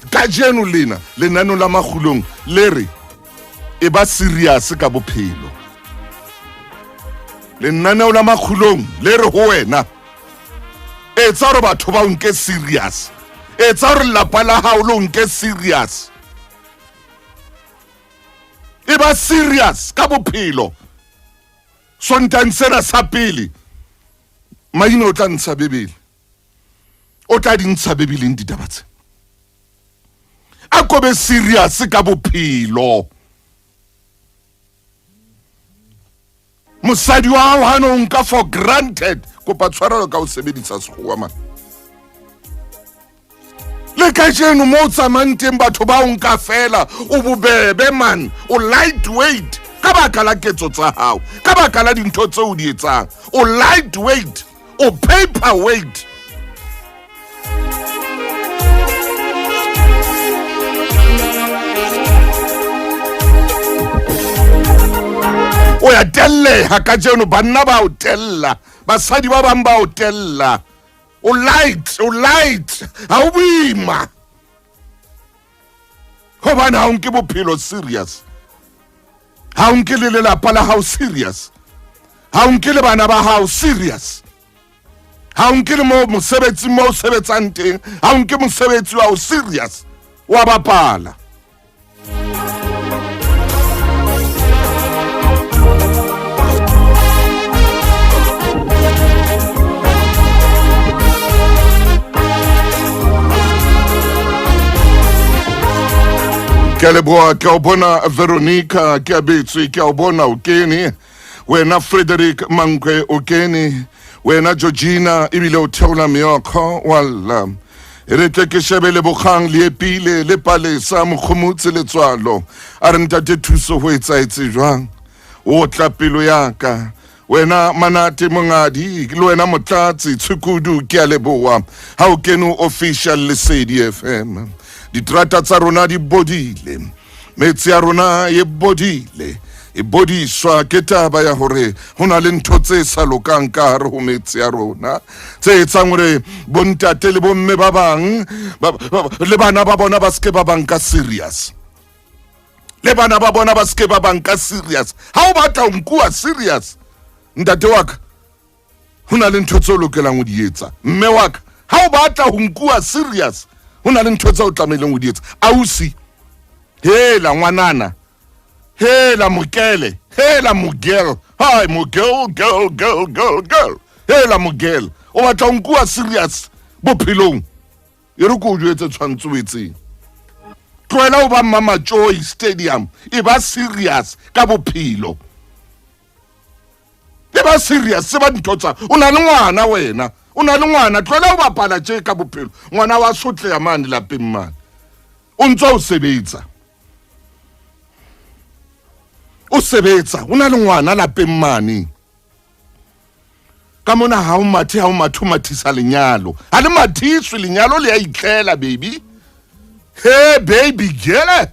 Kajeno lena lenaneo la Makgulong le re e ba serious ka bophelo. Lenaneo la Makgulong le re ho wena etsa hore batho ba o nke serious, etsa hore lelapa la hao le o nke serious. E ba serious ka bophelo. Sontang sena sa pele maina o tla ntsha Bibele, o tla di ntsha Bibeleng ditaba tse. A ko be serious ka bophelo. Mosadi wa hao ha no nka for granted, kopa tshwarelo ka ho sebedisa sekgowa man. Le kajeno mo o tsamayang teng batho ba o nka fela o bobebe man, o lightweight ka baka la ketso tsa hao, ka baka la dintho tseo o di etsang. O lightweight, o paperweight. O ya telleha kajeno, banna ba o tella, basadi ba bang ba o tella. O light, o light, ha o boima. Hobane ha o nke bophelo serious. Ha o nke le lelapa la hao serious. Ha o nke le bana ba hao serious. Ha o nke le mo mosebetsing mo o sebetsang teng, ha o nke mosebetsi wa hao serious. Wa bapala. Ke a leboha, ke a o bona Veronica, ke a betswe, ke a o bona o kene. Wena Frederick Mankwe o kene. Wena Georgina ebile o theola meokgo walla. E re tle ke shebe Lebogang Leepile le Palesa Mokgomotse Letswalo. A re ntate Thuso ho etsaetse jwang? O tla pelo ya ka. Wena Manate Mongadi le wena Motlatsi Tshukudu ke a leboha. Ha o kene official Lesedi FM. Diterata tsa rona di bodile. Metsi a rona e bodile. E bodiswa ke taba ya hore ho na le ntho tse sa lokang ka hare ho metsi a rona tse etsang hore bontate le bomme ba bang le bana ba bona ba seke ba banka serious. Le bana ba bona ba seke ba banka serious. Ha o batla ho nkuwa serious, ntate wa ka, ho na le ntho tse o lokelang ho di etsa. Mme wa ka, ha o batla ho nkuwa serious, ho na le ntho tse o tlamehileng ho di etsa. Ausi, hela ngwanana, hela mokele, hela mogirl, hi mogirl, girl, girl, girl, girl, hela mogirl, o batla ho nkuwa serious bophelong. E re ko o jwetse tshwantse o etseng. Tlohela ho ba Mmamatjoi Stadium, e ba serious ka bophelo. E ba serious, tseba dintho tsa. O na le ngwana wena, o na le ngwana, tlohela ho bapala tje ka bophelo. Ngwana wa sotleha mane lapeng mane. O ntse o sebetsa. O sebetsa, o na le ngwana lapeng mane. Ka mona ha o mathe, ha o mathe, o mathisa lenyalo. Ha le mathiswe lenyalo le ya itlela baby. Hey baby girl.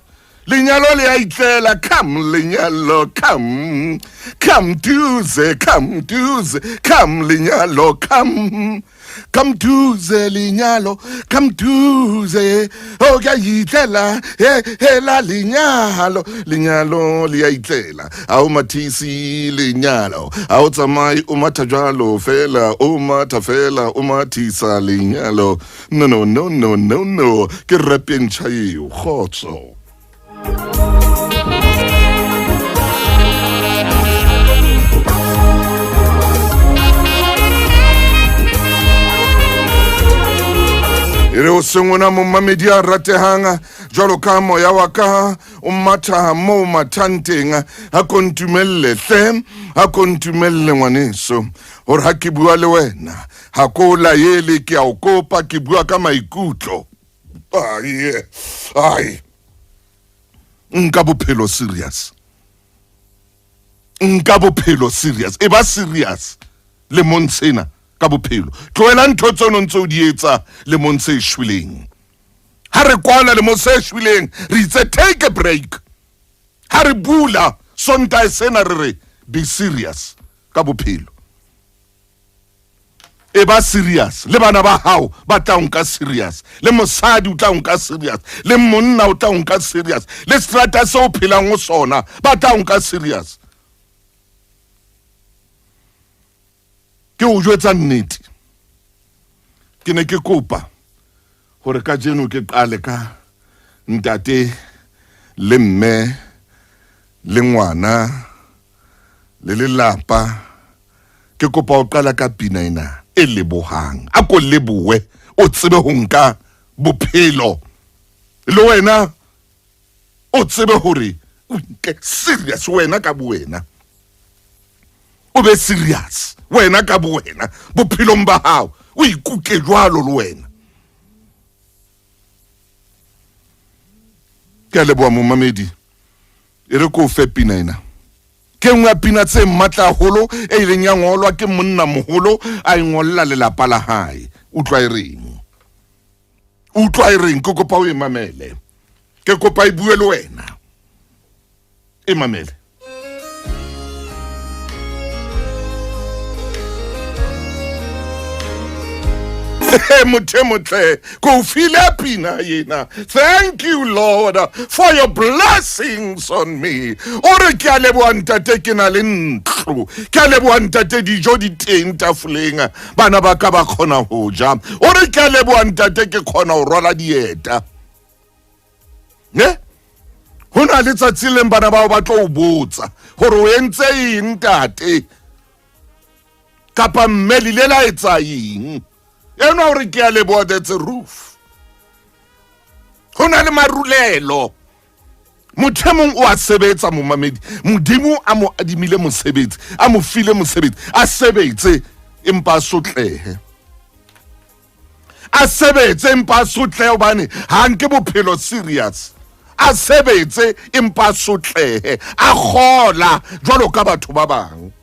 Lenyalo le ya itlela, come lenyalo, come. Come duze, come duze, come lenyalo, come. Come duze lenyalo, come duze. Oh ke a itlela, he hela lenyalo, lenyalo le ya itlela. Ha o mathisi lenyalo, ha o tsamaye o matha jwalo fela, o matha fela, o mathisa lenyalo. No no no no no no, ke rap e ntjha eo, kgotso. E re o seng ona momamedi a ratehang jwalo ka moya wa ka o matha mo o mathang teng, ha ko ntumelle hle, ha ko ntumelle ngwaneso hore ha ke bua le wena ha ko laele, ke a o kopa, ke bua ka maikutlo. Ai, ai. Nka bophelo serious. Nka bophelo serious. E ba serious le montshena ka bophelo. Tlohela ntho tseo no ntse o di etsa le montshe e shweleng. Ha re kwala le montshe e shweleng, re itse take a break. Ha re bula Sontaha sena re re be serious ka bophelo. E ba serious le bana ba hao ba tla o nka serious, le mosadi o tla o nka serious, le monna o tla o nka serious, le seterata se o phelang ho sona ba tla o nka serious. Ke o jwetsa nnete, ke ne ke kopa hore kajeno ke qale ka ntate le mme le ngwana le lelapa. Ke kopa ho qala ka pina ena e lebohang. A ko lebohe, o tsebe ho nka bophelo le wena, o tsebe hore o nke serious wena ka bowena, o be serious wena ka bowena bophelong ba hao, o ikuke jwalo le wena. Ke a leboha momamedi, e re ko o fe pina ena. Ke nngwe ya pina tse matla haholo e ileng ya ngolwa ke monna moholo, a e ngolla lelapa la hae. Utlwa e reng, utlwa e reng, ke kopa o e mamele, ke kopa e bue le wena, e mamele. Motho e motle, ke o file pina ena. Thank you Lord for your blessings on me. O re ke a leboha ntate, ke na le ntlo, ke a leboha ntate, dijo di teng tafoleng, bana ba ka ba kgona ho ja. O re ke a leboha ntate, ke kgona ho rwala dieta. Ne ho na le tsatsi leng bana bao ba tlo o botsa hore o entse eng ntate kapa mme le ile la etsa eng. Enwa o re ke a leboha, that's a roof. Ho na le marulelo. Motho e mong o a sebetsa momamedi, Modimo a mo adimile mosebetsi, a mo file mosebetsi, a sebetse empa a sotlehe, a sebetse empa a sotlehe hobane ha nke bophelo serious, a sebetse empa a sotlehe, a kgola jwalo ka batho ba bang.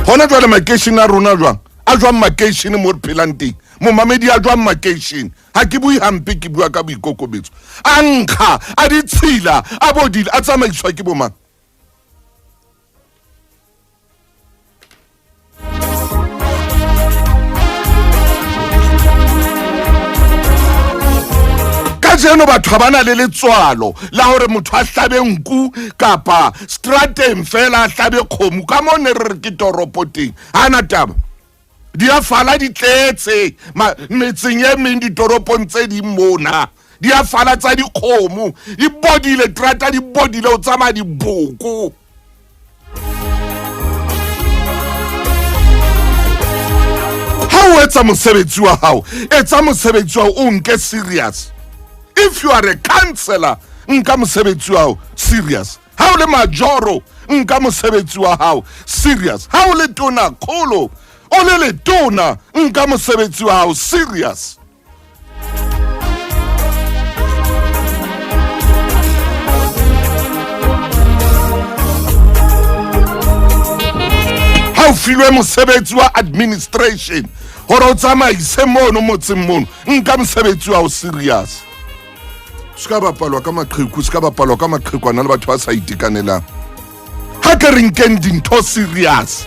Hona jwale makeishene a rona jwang, a jwang makeishene mo re phelang teng, momamedi a jwang makeishene? Ha ke bue hampe, ke bua ka boikokobetso. A nkga, a ditshila, a bodile, a tsamaiswa ke bomang? Kajeno batho ha ba na le letswalo la hore motho a hlabe nku kapa strateng fela a hlabe kgomo ka mo ne re re ke toropo teng, ha na taba. Di a fala di tletse metseng e meng, ditoropong tse ding mona di a fala tsa dikgomo, di bodile terata, di bodile, o tsamaya diboko. Ha o etsa mosebetsi wa hao, etsa mosebetsi wa hao o nke serious. If you are a counselor, nka mosebetsi wa hao serious. Ha o le majoro, nka mosebetsi wa hao serious. Ha o le tona kgolo, o le letona, nka mosebetsi wa hao serious. Ha o filwe mosebetsi wa administration hore o tsamaise mono motseng mono, nka mosebetsi wa hao serious. Se ka bapalwa ka maqheku, se ka bapalwa ka maqhekwana le batho ba sa itekanelang. Ha ke re nkeng dintho serious,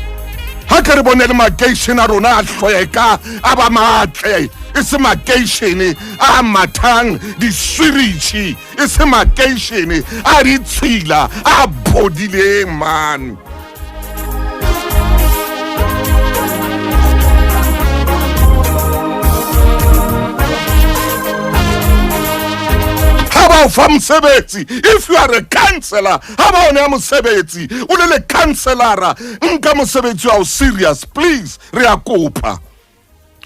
ha ke re bone le makeishene a rona a hlweka, a ba matle, e se makeishene a mathang diswiritšhi, e se makeishene a ditshila a bodileng man. Ha ba o fa mosebetsi, if you are a counselor, ha ba o nea mosebetsi o le le-counselora, nka mosebetsi wa o serious please, re a kopa.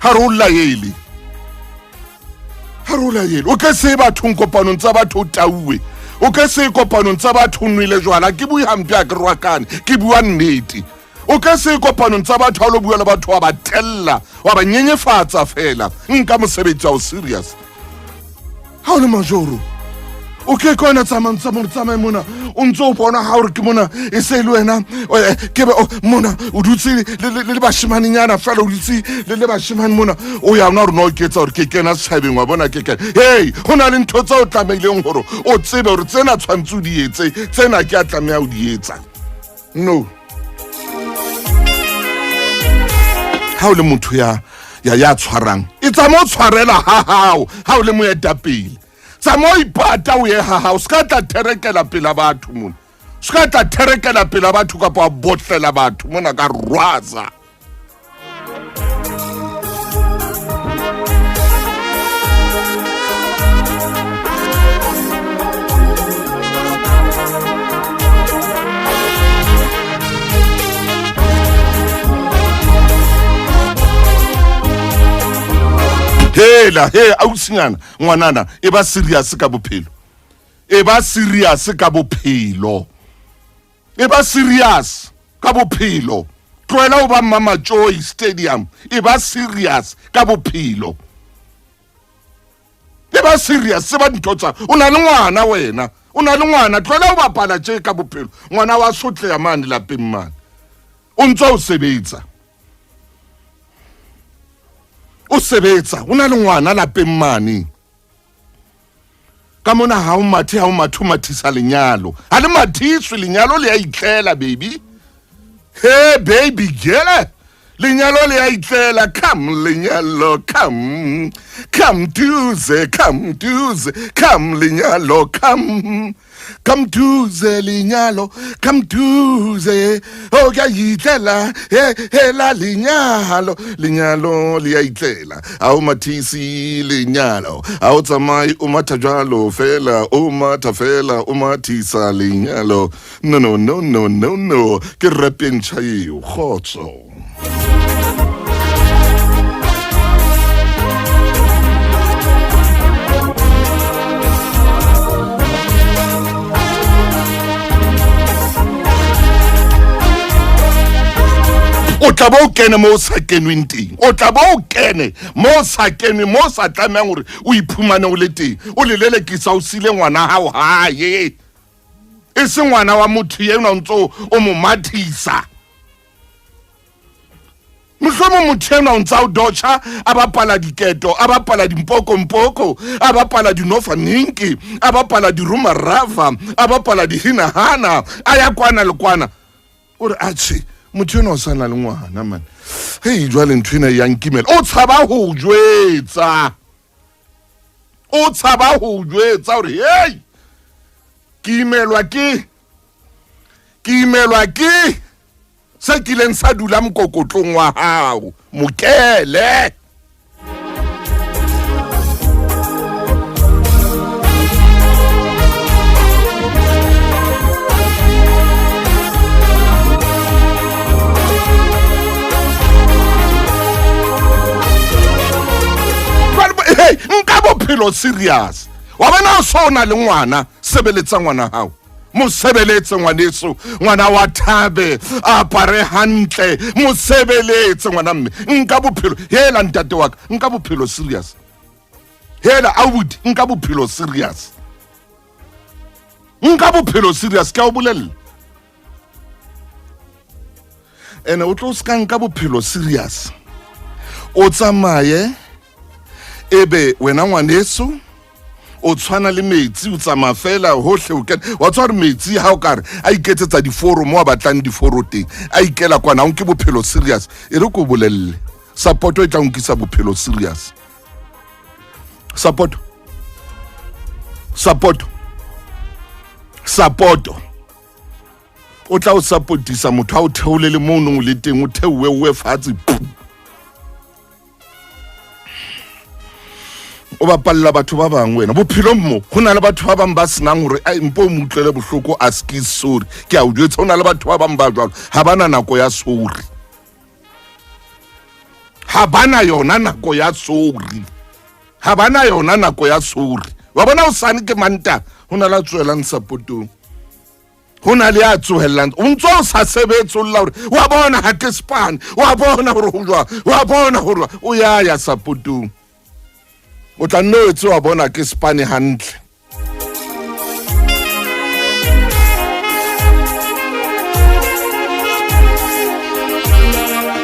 Ha re o laele, ha re o laele. O ke se bathong kopanong tsa batho o tauwe, o ke se kopanong tsa batho o nwele jwala. Ke bue hampe, ha ke rwakane, ke bua nnete. O ke se kopanong tsa batho ha o lo bua le batho wa ba tella, wa ba nyenyefatsa fela. Nka mosebetsi wa o serious. Ha o le majoro, O ke ke wena tsamayng tsamaya tsamaye mona o ntse o bona ga gore ke mona e se e le wena, ke be mona o dutse le bashimanenyana fela, o dutse le bashimane mona, o ya ona gore no ke etsa gore ke kena setšhabeng, wa bona ke kena. Hei, go na le ntho tse o tlameileng gore o tsebe gore tsena tshwanetse o di etse, tsena ke a tlameya o di etsa. No, ha o le motho ya ya ya tshwarang, e tsama o tshwarela ha hao. Ha o le moetapele, tsama o ipata o ye ha hao. Se ka tla therekela pela batho mona, se ka tla therekela pela batho kapa wa botlela batho mona ka rwaza. Hela he, ausinyana ngwanana, e ba serious ka bophelo, e ba serious ka bophelo, e ba serious ka bophelo. Tlohela ho ba Mmamatjoi Stadium, e ba serious ka bophelo, e ba serious. Tseba dintho tsa o na le ngwana, wena o na le ngwana, tlohela ho bapala tje ka bophelo. Ngwana wa sotleya mane lapeng mane, o ntse o sebetsa, o sebetsa, o na le ngwana lapeng mane. Ka mona ha o mathe, ha o mathe, o mathisa lenyalo, ha le mathiswe lenyalo, le ya itlela baby. He baby girl, lenyalo le ya itlela. Come lenyalo, come, come duze, come duze, come lenyalo, come, come duze lenyalo, come duze. O ke a itlela, he hela lenyalo, lenyalo le ya itlela. Ha o mathisi lenyalo, ha o tsamaye o matha jwalo fela, o matha fela, o mathisa lenyalo. No, no, no, no, no, no. Ke rap e ntšha eo. Kgotso. O tla ba o kene mo o sa kenweng teng, o tla ba o kene mo o sa kenwe, mo o sa tlamehang gore o iphumane o le teng, o le lelekisa, o sile ngwana gago gae, e se ngwana wa motho enwa o ntse o mo mathisa. Mohlomong motho enwa o ntse a o dotšha, a bapala diketo, a bapala dimpokompoko, a bapala dinofaninki, a bapala dirumarava, a bapala dihinahana, a ya kwana le kwana. O re atšhe, motho enwa o sa na le ngwana mane, hei, jwale ntho ena ya nkimela. O tshaba ho jwetsa, o tshaba ho jwetsa gore hei, ke imelwa ke, ke imelwa ke se kileng sa dula mokokotlong wa gago mokele. Nka bophelo serious, wa bona o so o na le ngwana, sebeletsa ngwana gago, mo sebeletse ngwaneso, ngwana wa thabe, a apare hantle, mo sebeletse ngwana mme. Nka bophelo, hela ntate wa ka, nka bophelo serious, hela abuti, nka bophelo serious, nka bophelo serious, ke a o bolella. Ene o tlo se ka nka bophelo serious, o tsamaye ebe wena ngwaneso o tshwana le metsi, o tsamaya fela hohle o kena. Wa tswa gore metsi ha o kare a iketsetsa diforo mo a batlang diforo teng, a ikela kwana, o nke bophelo serious. E re ko bolelle, support e tla nkisa bophelo serious. Support, support, support, o tla o supportisa motho a o theolele mo o neng o le teng, o theowe o we fatshe, o bapalela batho ba bangwe. Wena bophelong mo go na le batho ba bangwe ba senang gore ai mpo o mo utlwele bohloko, a ske sorry. Ke a o jwetsa, go na le batho ba bangwe ba jalo, ga ba na nako ya sorry, ga ba na yona nako ya sorry, ga ba na yona nako ya sorry. Wa bona o sane ke manta, go na le a tswelang supportong, go na le a tsohelelang, o ntse o sa sebetse, o lla gore wa bona ga ke spane, wa bona gore go jwang, wa bona gore o ya ya supportong, o tla nne o etse wa bona ke spane hantle.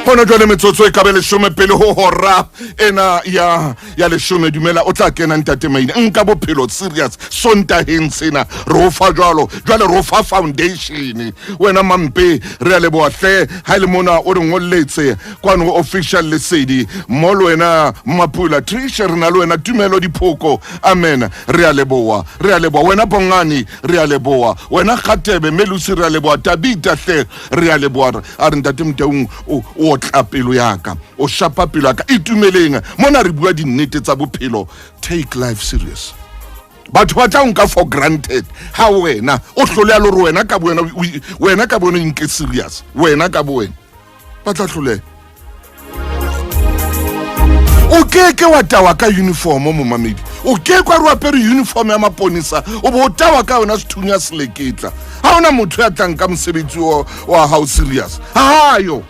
Gona jwale metsotso e ka be leshome pele ho hora ena ya ya leshome. Dumela, o tla kena ntate Maine. Nka bophelo serious Sontaheng sena re o fa jwalo jwale, re o fa foundation. Wena Mampe, re a leboha hle ha e le mona o re ngolletse kwano ho Official Lesedi mo. Le wena Mapula Trisha, re na le wena. Tumelo Diphoko, amen, re a leboha, re a leboha. Wena Bongani, re a leboha. Wena Kgatebe Melusi, re a leboha. Tabita hle, re a leboha. A re ntate Motaung o otla pelo yaka, o shapa pelo yaka. Itumeleng mona, re bua dinnete tsa bophelo. Take life serious. Batho ba tla nka for granted ha wena o hloleha le hore wena ka bo wena, wena ka bo wena o nke serious, wena ka bo wena ba tla hloleha. O ke ke wa tawa ka uniform, momamedi. O ke kwa re o apere uniform ya maponisa, o bo o tawa ka yona sethunya seleketla. Ha ona motho ya tlang ka mosebetsi wa hao serious. Hayo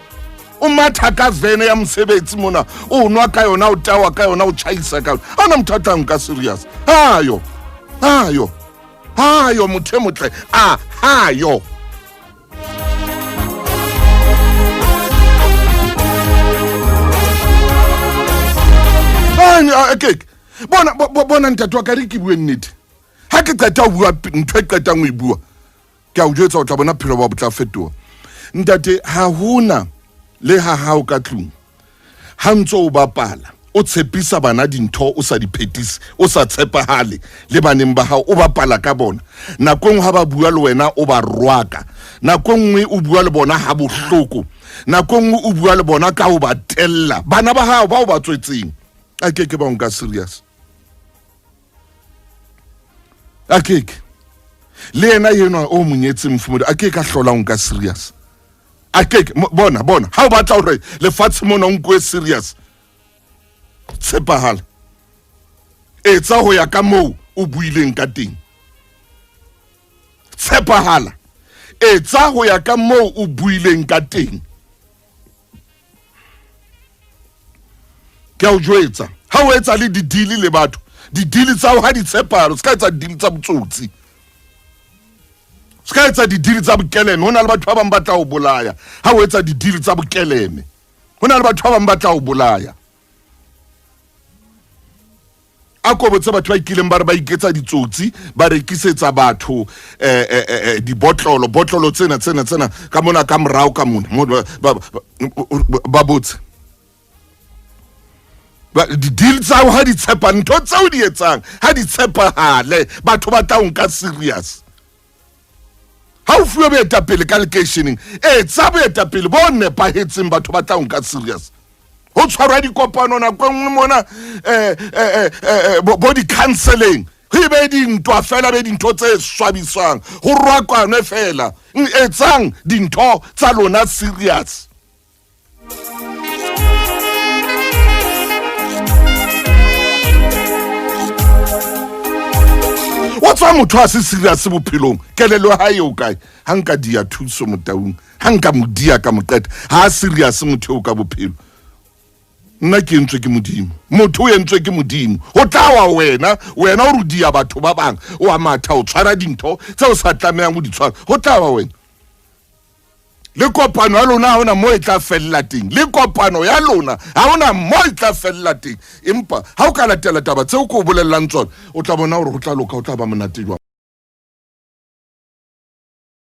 o matha ka vene ya mosebetsi mona, o nwa ka yona, o tawa ka yona, o tjhaisa ka yona, ha ona motho a tlang ka serious. Hayo, hayo, hayo motho e motle a hayo. Ke bona, bona ntate wa ka, re ke bue nnete. Ha ke qeta ho bua ntho e qetang ho e bua, ke a o jwetsa, o tla bona phelo ba bo tla fetoha. Ntate, ha hona le ha hao ka tlung, ha ntse o bapala, o tshepisa bana dintho, o sa di phetise, o sa tshepahale le baneng ba hao, o bapala ka bona. Nako e nngwe ha ba bua le wena, o ba rwaka. Nako e nngwe o bua le bona ha bohloko. Nako e nngwe o bua le bona ka ho ba tella. Bana ba hao bao ba tswetseng, a ke ke ba o nka serious, a ke ke. Le yena enwa o monyetseng, mofumodi, a ke ka hlola o nka serious, a ke ke. Bona, bona, ha o batla hore lefatshe mona o nkuwe serious, tshepahala, etsa ho ya ka moo o buileng ka teng. Tshepahala, etsa ho ya ka moo o buileng ka teng. Ke a o jwetsa, ha o etsa le didili le batho, didili tsa hao ha di tshepahale. O se ka etsa didili tsa botsotsi, se ka etsa didili tsa bokeleme. Ho na le batho ba bang ba tla o bolaya ha o etsa didili tsa bokeleme. Ho na le batho ba bang ba tla o bolaya. A ko botse batho ba ikileng ba re ba iketsa ditsotsi, ba rekisetsa batho dibotlolo, botlolo tsena tsena tsena ka mona ka morao ka mona, ba botse di-deal tsa hao ha di tshepa. Ntho tseo di etsang ha di tshepahale, batho ba tla o nka serious. Ha o fuwe boetapele ka lekeisheneng, etsa boetapele bo nepahetseng, batho ba tla o nka serious. Ho tshwarwa dikopano nako e nngwe mona, bo di-counseling, ho e be dintwa fela, be dintho tse swabisang, ho rwakwanwe fela. Etsang dintho tsa lona serious. Wa tswa motho a se serious bophelong, kelello ya hae eo kae? Ha nka dia thuso Motaung, ha nka mo dia ka mo qeta, ha a serious motho eo ka bophelo. Nna ke entswe ke Modimo, motho o entswe ke Modimo. Ho tla wa wena, wena o re dia batho ba bang, o a matha, o tshwara dintho tse o sa tlamehang ho di tshwara. Ho tla wa wena le kopano ya lona, ha hona mo e tla fella teng. Le kopano ya lona, ha hona mo e tla fella teng. Empa ha o ka latela taba tseo ke o bolellang tsona, o tla bona hore ho tla loka, ho tla ba monate jwang.